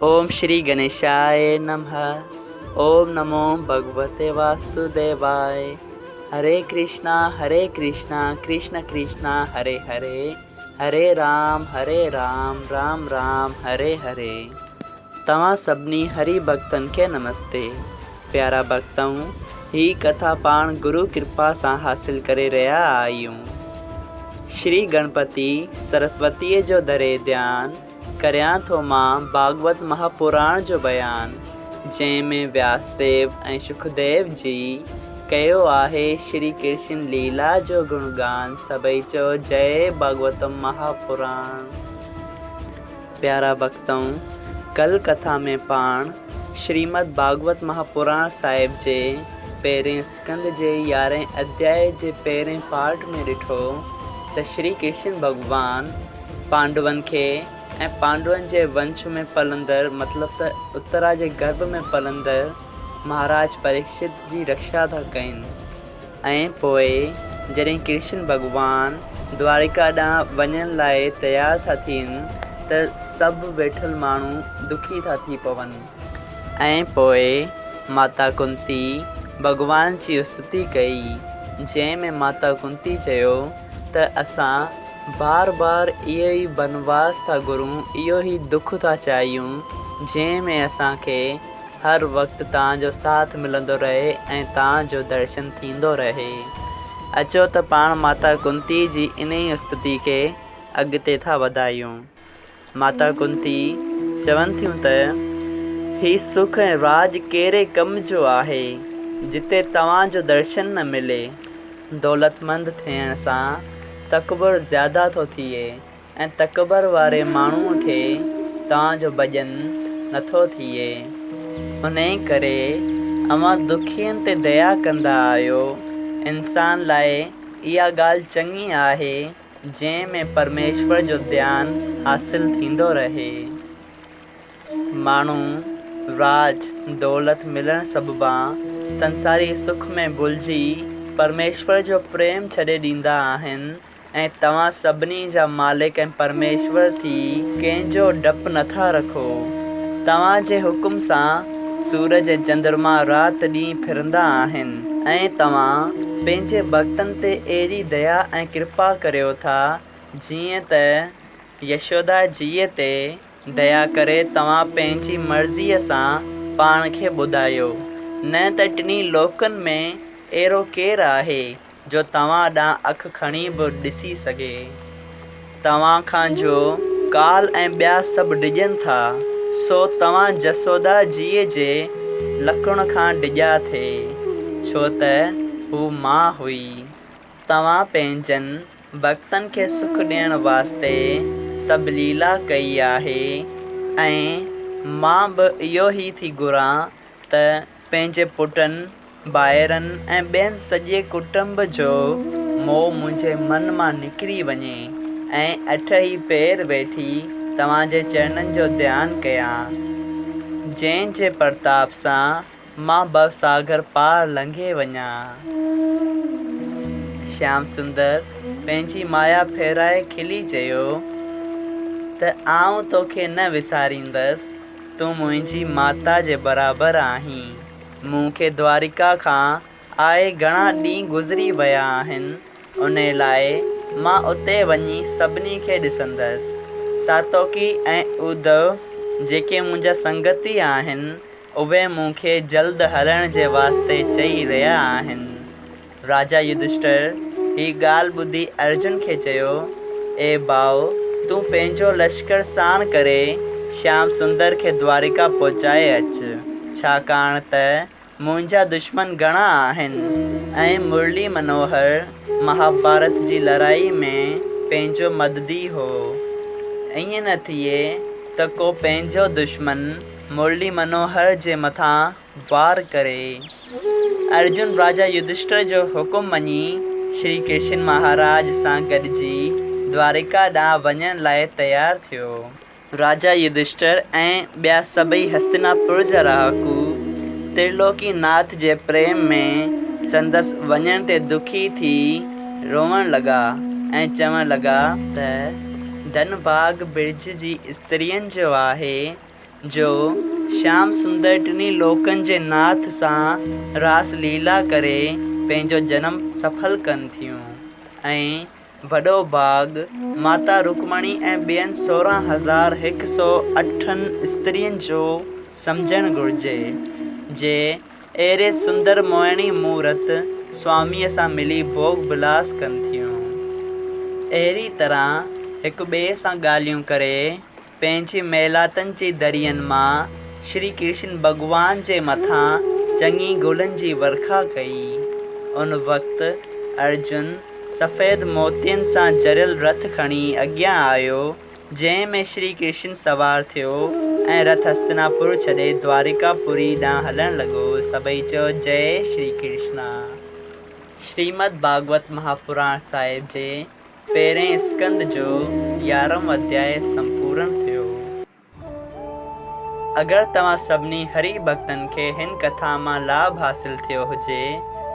اوم شري گنيشاء نمه اوم نمو ڀڳوتي واسوديواء هري ڪرشنا هري ڪرشنا ڪرشن ڪرشنا هري هري هري رام هري رام رام رام هري هري توهان سڀني هري ڀڳتن کي نمستي پيارا ڀڳتؤ هي ڪٿا پاڻ گرو ڪرپا سان حاصل ڪري رهيا آهيون شري گڻپتي سرسوتيء جو ڌري ڌيان ڪريان ٿو مان ڀاڳوت مهاپراڻ جو بيان، جنهن ۾ وياسديو ۽ شڪديو جي ڪيو آهي شري ڪرشن ليلا جو گڻگان سڀئي چئو جئي ڀاڳوتم مهاپراڻ. پيارا ڀڳتؤ! ڪل ڪٿا ۾ پاڻ شريمد ڀاڳوت مهاپراڻ صاحب جي پهرين اسڪنڌ جي يارهين اڌيائي جي پهرين پارٽ ۾ ڏٺو ته شري ڪرشن ڀڳوان پانڊون کي ۽ پانڊون جي ونش ۾ پلندڙ مطلب ته اترا جي گرڀ ۾ پلندڙ مهاراج پريڪشت جي رڪشا ٿا ڪن ۽ پوء جڏهن ڪرشن ڀڳوان دوارڪا ڏانهن وڃڻ لاء تيار ٿا ٿين ته سڀ ويٺل ماڻهو دکي ٿا ٿي پون ۽ پوء ماتا ڪنتي ڀڳوان جي استتي ڪئي جنهن ۾ ماتا ڪنتي چيو ته اسان بار بار اهو ئي بنواس ٿا گهرون، اهو ئي دک ٿا چاهيون، جنهن ۾ اسان کي هر وقت توهان جو ساٿ ملندو رهي ۽ توهان جو درشن ٿيندو رهي. اچو ته پاڻ ماتا ڪنتي جي انهي استتي کي اڳتي ٿا وڌايون. ماتا ڪنتي چون ٿيون ته، هي سک ۽ راڄ ڪهڙي ڪم جو آهي، جتي توهان جو درشن نه ملي. دولتمند ٿيڻ سان تڪبر زياده ٿو ٿئي ۽ تڪبر واري ماڻهوء کي توهان جو ڀڄن نٿو ٿئي. انهيء ڪري اوهان دکين تي ديا ڪندا آهيو. انسان لاء اها ڳالهه چڱي آهي جنهن ۾ پرميشور جو ڌيان حاصل ٿيندو رهي. ماڻهو راڄ دولت ملڻ سببان سنساري سک ۾ ڀلجي پرميشور جو پريم ڇڏي ڏيندا آهن ۽ توهان سڀني جا مالڪ ۽ پرميشور ٿي ڪنهن جو ڊپ نٿا رکو. توهان جي حڪم سان سورج ۽ چندرما رات ڏينهن ڦرندا آهن ۽ توهان پنهنجي ڀڳتن تي اهڙي ديا ۽ ڪرپا ڪريو ٿا جيئن ته يشودا جيء تي ديا ڪري توهان پنهنجي مرضيء سان پاڻ کي ٻڌايو، نه ته ٽنهي لوڪن ۾ اهڙو ڪير آهي جو توهان ڏانهن اک کڻي به ڏسي سگهي. توهان کان جو ڪال ۽ ٻيا سڀ ڊڄن ٿا، سو توهان جسودا جيء جي لڪڻ کان ڊڄا ٿي، ڇو ته هو ماء هئي. توهان پنهنجن ڀڳتن کي سک ڏيڻ واسطي سڀ ليلا ڪئي آهي ۽ مان به اهو ئي ٿي گهران ته پنهنجي پٽن، ڀائرن ۽ ٻين سڄي ڪٽنب جو موهه منهنجي من مان نڪري وڃي ۽ اٺ ئي پير ويٺي توهان جي چرنن جو ڌيان ڪيان، جنهن جي پرتاب سان مان ڀوساگر پار لنگهي وڃان. شيام سندر پنهنجي مايا ڦيرائي کلي چيو ته آئون توکي نه وساريندس. تون منهنجي ماتا جي برابر آهين. مون کي دوارڪا کان آئي گهڻا ڏينهن گذري ويا آهن، انهي لاء مان اتي وڃي سڀني کي ڏسندس. ساتوڪي ۽ اڌو جيڪي منهنجا سنگتي آهن، اهي مون کي جلد هلڻ جي واسطي چئي رهيا آهن. راجا يڌشٽر هي ڳالهه ٻڌي ارجن کي چيو، اي ڀاء! تون پنهنجو لشڪر ساڻ ڪري شيام سندر کي دوارڪا پهچائي اچ، ڇاڪاڻ ته منهنجا دشمن گهڻا آهن ۽ مرلي منوهر مهاڀارت جي لڙائي ۾ پنهنجو مددي هو. ائين نه ٿئي ته ڪو پنهنجو دشمن مرلي منوهر جي مٿان وار ڪري. ارجن راجا يڌشٽر جو حڪم مڃي شري ڪرشن مهاراج سان گڏجي دوارڪا ڏانهن وڃڻ لاء تيار ٿيو. راجا يڌشٽر ۽ ٻيا سڀئي هستناپور جا رهاڪو ترلوڪي ناٿ جي پريم ۾ سندس وڃڻ تي دکي ٿي روئڻ لڳا ۽ چوڻ لڳا ته ڌن ڀاڳ برج جي استرين جو آهي. جو شيام سندر ٽنهي لوڪن جي ناٿ سان راس ليلا ڪري پنهنجو جنم سڦل ڪن ٿيون ۽ وڏو ڀاڳ ماتا رڪمڻي ۽ ٻين 16,100 اٺن استرين جو سمجهڻ گهرجي، جي اهڙي سندر موهڻي مورت سواميء سان ملي ڀوڳ بلاس ڪن ٿيون. اهڙي طرح هڪ ٻئي سان ڳالهيون ڪري پنهنجي محلاتن جي درين مان شري ڪرشن ڀڳوان جي مٿان چڱي گلن جي ورکا ڪئي. ان وقت ارجن سفيد موتين سان جڙيل رٿ کڻي اڳيان آيو جنهن ۾ شري ڪرشن سوار ٿيو ۽ رٿ هستناپور ڇڏي دوارڪا پوري ڏانهن هلڻ لڳو. سڀئي چيو جئي شري ڪرشنا. شريمد ڀاڳوت مهاپراڻ صاحب جي پهرئين اسڪنڌ جو يارهون اڌياء سمپورڻ ٿيو. اگر توهان سڀني هري ڀڳتن کي هن ڪٿا مان لاڀ حاصل ٿيو هجي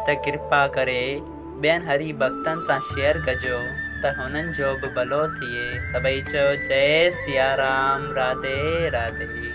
ته ڪرپا ڪري ٻين هري ڀڳتن سان شيئر ڪجو ته هنن جو به ڀلو ٿئي. سڀئي چئو جئي سيارام راڌي راڌي.